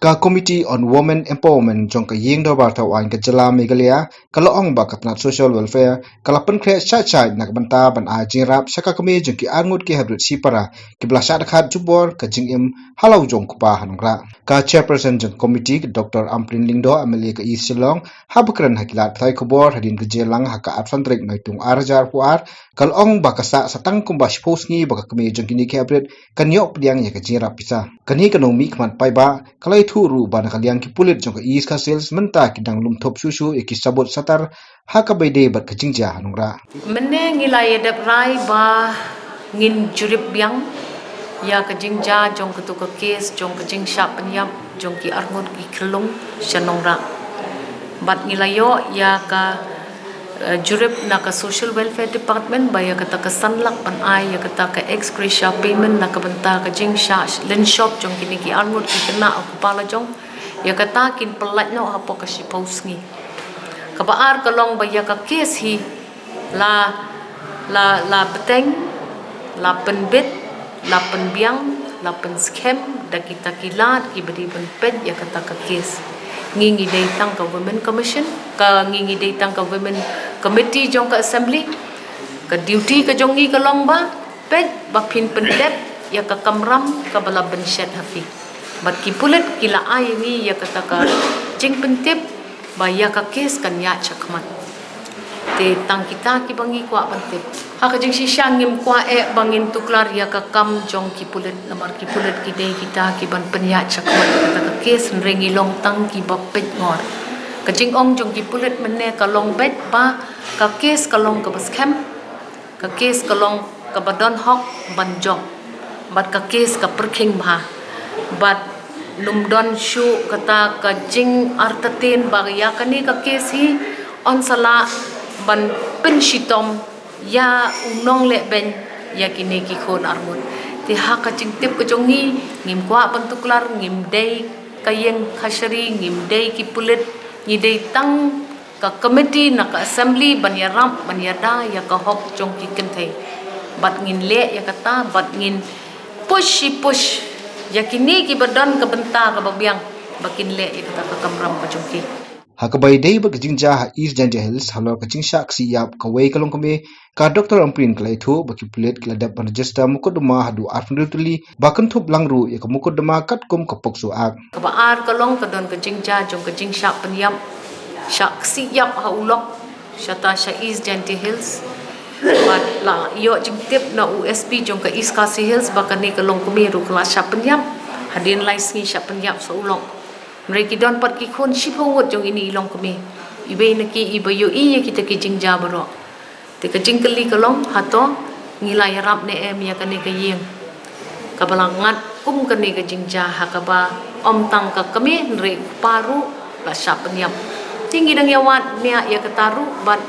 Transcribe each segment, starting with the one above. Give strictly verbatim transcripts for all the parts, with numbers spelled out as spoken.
Ka Committee on Women Empowerment jong ka Ïing Dorbar Thaw Aiñ ka Jylla Meghalaya ka la ong ba ka tnat Social Welfare ka la pynkhreh shai shai na ka bynta ban ai jingïarap sha ka kmie jong ki arngut ki hynriewphew shipara kiba la shah dkhot jubor ka jingim ha la u jong u kpa ha nongrah. Ka Chairperson jong ka Committee, ka Doctor Ampareen Lyngdoh, M L A ka East Shillong, haba kren ha ki lad pathai khubor hadien ka jingïalang ha ka arphew san tarik Naitung ar hajar arphew ar, ka la ong ba ka sah sa tang kumba shiphew sngi ba ka kmie jong kine ki hynriewphew kan ïoh pdiang ïa ka jingïarap pisa. Kane ka nongmihkhmat paidbah ka la ïathuh ruh ba na ka liang ki pulit jong ka East Khasi Hills mynta ki dang lum thup shuh shuh ïa ki sabut satar ha kaba ïadei bad ka jingjia ha nongrah. Mynne ngi la ïadep rai ba ngin jurip biang ïa ka jingjia jong katu ka kes jong ka jingshah pynïap jong ki arngut ki khyllung sha nongrah. Bad ngi la ïoh ïa ka, eh, jurip na ka Social Welfare Department ba ïa kata ka san lak ban ai ïa kata ka ex gratia payment na ka bynta ka jingshah lynshop jong kine ki arngut ki khynnah ha u kpa la jong. Ïa kata kin pyllait noh hapoh ka shiphew sngi. Kaba ar ka long ba ïa ka kes hi la, la, la bteng, la pynbit, la pynbiang, la pynskhem da kita ki lad kiba dei ban peit ïa kata ka kes. Ngi ngi dei tang ka Women Commission, ka ngi ngi dei tang ka Women Committee jong ka Assembly. Ka duty ka jong ngi ka long ba peit ba phin pyntip ïa ka kamram kaba la bynshet ha phi. Bad ki pulit ki la ai ïa ngi ïa kata ka jingpyntip ba ïa ka kes kan ïaid shakhmat. Te tang kita kiba ngi kwah ban tip. Ha ka jingshisha ngim kwah eh ba ngin tuklar ïa ka kam jong ki pulit, namar ki pulit ki dei kita kiban pynïaid shakhmat ïa kata ka kes, hynrei ngi long tang kiba peitngor. Ka jingong jong ki pulit mynne ka long beit ba ka kes ka long kaba skhem, ka kes ka long kaba don hok ban jop, bad ka kes ka pyrkhing bha. Bad ym don shuh kata ka jingartatien ba ïa kane ka kes hi yn sa lah ban pynshitom ïa u nongleh beiñ ïa kine ki khun arngut. Te ha ka jingtip ka jong ngi, ngim kwah ban tuklar, ngim dei ka ïing kashari, ngim dei ki pulit, ngi dei tang ka committee na ka Assembly ban ïarap, ban ïada ïa ka hok jong ki kynthei. Bad ngin leh ïa kata, bad ngin push shi push ïa kine kiba don ka bynta kaba biang ba kin leh ïa kata ka kamram ka jong ki. Ha kaba ïadei bad ka jingjia ha East Jaintia Hills halor ka jingshah ksih ïap kawei ka longkmie, ka Doctor Ampareen ka la ïathuh ba ki pulit ki la dep ban register mukotduma haduh arphew tylli, ba kynthup lang ruh ïa ka mukotduma katkum ka POCSO Act. Kaba ar ka long ka don ka jingjia jong ka jingshah pynïap, shah ksih ïap ha u lok shata sha East Jaintia Hills. Bad la ïoh jingtip na u S P jong ka East Khasi Hills ba kane ka longkmie ruh ka la shah pynïap. Hadien lai sngi shah pynïap sha u lok. Hynrei ki don pat ki khun shiphew ngut jong ine i longkmie. Iwei na ki iba ïohi ïa kita ki jingjia baroh. Te ka jingkylli ka long, hato ngi la ïarap ne em ïa kane ka ïing kaba la ngat kum kane ka jingjia, ha kaba ym tang ka kmie hynrei u kpa ruh la shah pynïap. Te ngi dang ïawad ne ïa kata ruh, bad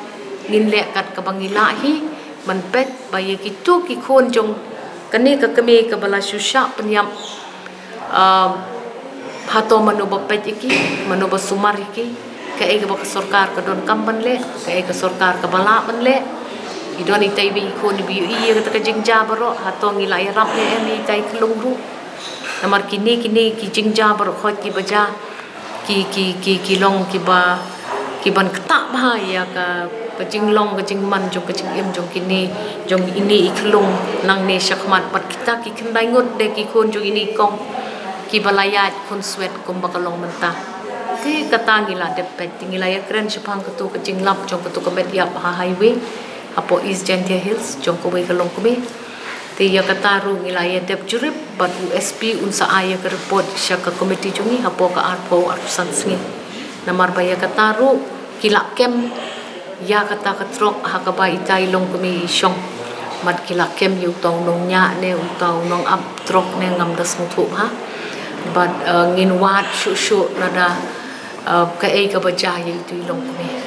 ngin leh kat kaba ngi lah hi ban peit ba ïa kito ki khun jong kane ka kmie kaba la shu shah pynïap, um, hato mano ba peit ïa ki, mano ba sumar ïa ki, kaei kaba ka sorkar ka donkam ban leh, kaei ka sorkar kaba lah ban leh. I don itai ba i khun iba ïohi ïa kata ka jingjia baroh, hato ngi la ïarap ne em ïa itai i khyllung ruh. Namar kine, kine ki jingjia baroh khoit kiba jia, ki, ki, ki, ki long kiba, kiban ktah bha ïa ka, ka jinglong ka jingman jong ka jingim jong kine, jong ine i khyllung nangne shakhmat, bad kita ki khyndai ngut de ki khun jong ine i kong kiba la ïaid khun swet kumba ka long mynta. Te kata ngi la dep peit, te ngi la ïakren shaphang katu ka jinglap jong katu ka met ïap ha highway hapoh East Jaintia Hills jong kawei ka longkmie. Te ïa kata ruh ngi la ïa dep jurip bad u S P un sa ai ïa ka report sha ka komiti jong ngi hapoh ka arphew, arphew san sngi. Namar ba ïa kata ruh ki la kem ïa kata ka trok ha kaba itai i longkmie i shong. Bad ki la kem ïa uta u nongñiah ne uta u nongap trok ne ngam da sngewthuh bha. Bad, eh, ngin wad shuh shuh lada, eh, kaei kaba jia ïa itu i longkmie.